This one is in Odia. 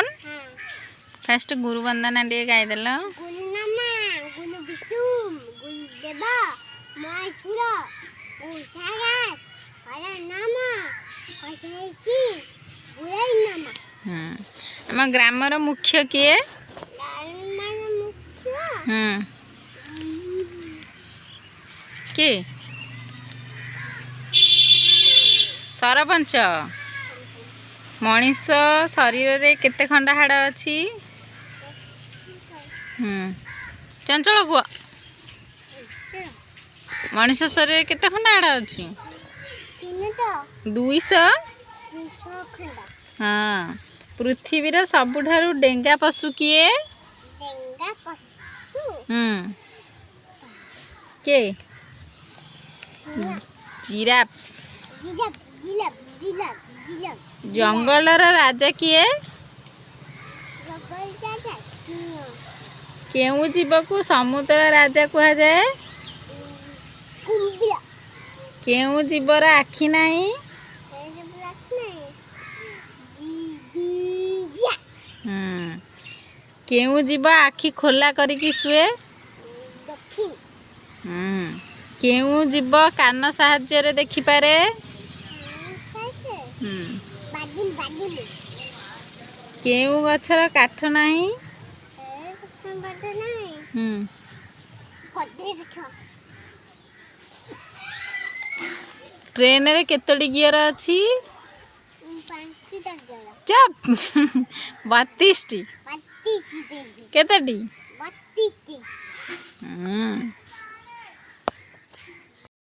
ଫୋନ୍। ହଁ। ଫାଷ୍ଟ ଗୁରୁ ବନ୍ଦନା ଟିକେ ଗାଇଦେଲ। ଗୁରୁ ନମା, ଗୁରୁ ବିଷ୍ଣୁ, ଗୁରୁ ଦେବ ମହେଶ୍ୱର, ଗୁରୁ ସାକ୍ଷାତ ହର ନମ ଗୁରାଇ ନମ। ହୁଁ, ଆମ ଗ୍ରାମର ମୁଖ୍ୟ କିଏ? ଗ୍ରାମର ମୁଖ୍ୟ? ହୁଁ, କିଏ? ସରପଞ୍ଚ। ମଣିଷ ଶରୀରରେ କେତେ ଖଣ୍ଡ ହାଡ଼ ଅଛି? ହୁଁ, ଚଞ୍ଚଳ କୁହ। ମଣିଷ ଶରୀରରେ କେତେ ଖଣ୍ଡ ହାଡ଼ ଅଛି? ତିନି ତ। 200 6 ଖଣ୍ଡ। ହଁ। ପୃଥିବୀର ସବୁଠାରୁ ଡେଙ୍ଗା ପଶୁ କିଏ? ଡେଙ୍ଗା ପଶୁ? ହୁଁ, କିଏ? Giraffe. Giraffe, giraffe, giraffe, giraffe. ଜଙ୍ଗଲର ରାଜା କିଏ? ଜଙ୍ଗଲ ରାଜା ସିଂହ। କେଉଁ ଜୀବକୁ ସମୁଦ୍ର ରାଜା କୁହାଯାଏ? କୁମ୍ଭୀର। କେଉଁ ଜୀବର ଆଖି ନାହିଁ? ଜିଆ। ହୁଁ। କେଉଁ ଜୀବ ଆଖି ଖୋଲା କରିକି ଶୁଏ? ଡଲଫିନ୍। ହୁଁ। କେଉଁ ଜୀବ କାନ ସାହାଯ୍ୟରେ ଦେଖିପାରେ? ହୁଁ। ବାଦୁଡ଼ି, ବାଦୁଡ଼ି। କେଉଁ ଗଛର କାଠ ନାହିଁ? ନାହିଁ। ହୁଁ। କଦଳୀ ଗଛ। ଟ୍ରେନରେ କେତୋଟି ଗିଅର ଅଛି? 5ଟା ଗିଅର। ଚପ୍, 32ଟି। 32। କେତୋଟି? 32ଟି। ହୁଁ।